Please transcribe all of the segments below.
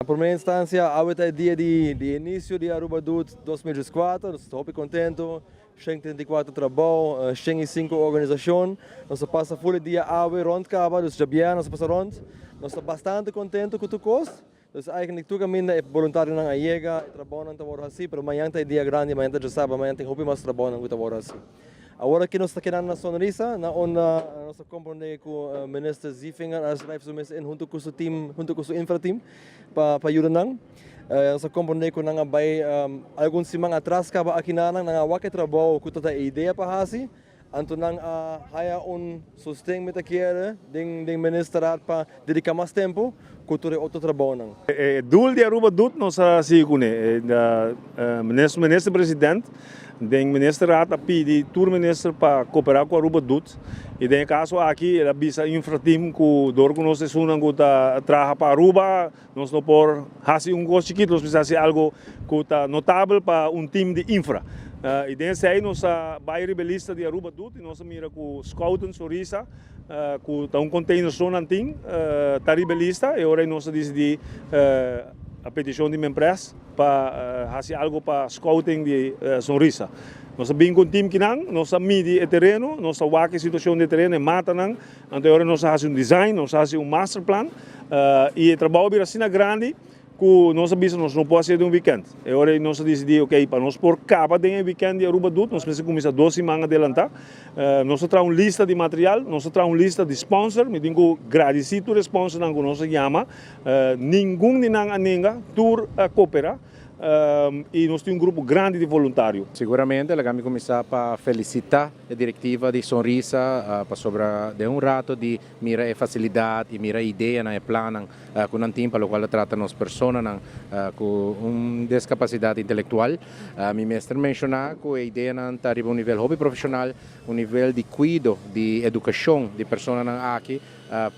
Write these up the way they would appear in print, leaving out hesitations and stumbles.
Na prome instancia, awe ta e dia di inicio di Aruba Doet 2014. Nos ta hopi contento, 134 trabou, 105 organisacion. Nos a pasa full dia awe rond caba, dus diabierna nos a pasa rond. Nos ta bastante contento cu tur cos. Dus eigenlijk tur caminda e voluntarionan a yega, e trabounan ta wordo haci, pero mañan ta e dia grandi, mañan ta diasabra, mañan tin hopi mas trabounan cu ta wordo haci. Awor aki nos ta kedando na Sonrisa, na unda nos a comprende cu Minister Zievinger a schrijf su mes in hunto cu su team, hunto cu su infra team pa yuda nan. Nos a comprende cu nan a bay algun siman atras caba aki na nan, nan a wak e trabou cu ta e idea pa haci, anto nan a haya un sosten, mi ta kere, den ministerraad pa dedica mas tempo cu tur e otro trabounan. E doel di Aruba Doet nos a sigui cune. Minister, minister president den ministerraad a pidi tur minister pa coopera cu Aruba Doet y den e caso aki el a bisa infra team cu door cu nos esunnan cu ta traha pa Aruba, nos no por haci un cos chikito, nos mester haci algo cu ta notabel pa un team di infra. Y den esey nos a bay riba e lista di Aruba Doet y nos a mira cu Schouten Sonrisa, cu ta un container so nan tin, ta riba e lista, y ora nos a dicidi, a peticion di Mempress, pa haci algo pa scouting di Sonrisa. Nos a bin cu un team kinan, nos a midi e tereno, nos a wak e situacion di tereno, e matanan, anto ora nos a haci un design, nos a haci un master plan, y e trabou a bira asina grandi cu nos a bisa nos no por haci den un weekend. E ora nos a dicidi, ok, pa nos por caba den e weekend di Aruba Doet, nos mester cuminsa 2 siman adelanta. Nos a traha un lista di material, nos a traha un lista di sponsor, mi tin cu gradici tur sponsornan cu nos a yama, ningun di nan a nenga, tur a coopera, y nos tin un grupo grandi di voluntario. Siguramente, laga mi cuminsa pa felicita e directiva di Sonrisa pa sobre di un rato di mira e facilidad y mira idea na e plan cu nan tin pa loke ta trata nos personanan cu un discapacidad intelectual. Mi mester menciona cu e idea nan ta riba un nivel hopi profesional, un nivel di cuido, di educacion di personanan aki,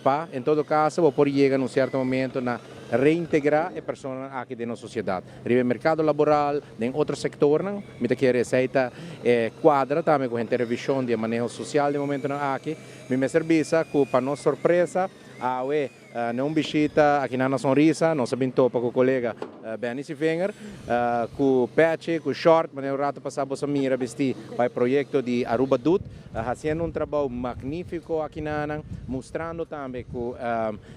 pa, en todo caso, bo por yega na un cierto momento na reintegra e persona aki den nos sociedad. Riba mercado laboral, den otro sectornan, mi ta kere esey ta cuadra tambe cu e revision di maneho social di momentonan aki. Mi mester bisa cu pa nos sorpresa, awe na un bishita aki na Sonrisa, nos a bin topa cu colega Benny Sifinger, cu pechi, cu short, mas un rato pasa bo mira bisti pa e proyecto di Aruba Doet, haciendo un trabou magnifico aki na, mustrando tambe cu,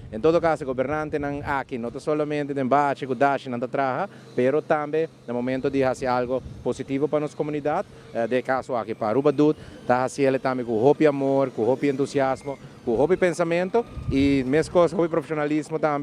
en todo caso, gobernantenan aki no solamente den bachi cu dashi nan ta traha, pero tambe na momento di haci algo positivo pa nos comunidad, den caso aki pa Aruba Doet, ta haciendo tambe cu hopi amor, cu hopi entusiasmo, cu hopi pensamento y mescos hopi profesionalismo tambe.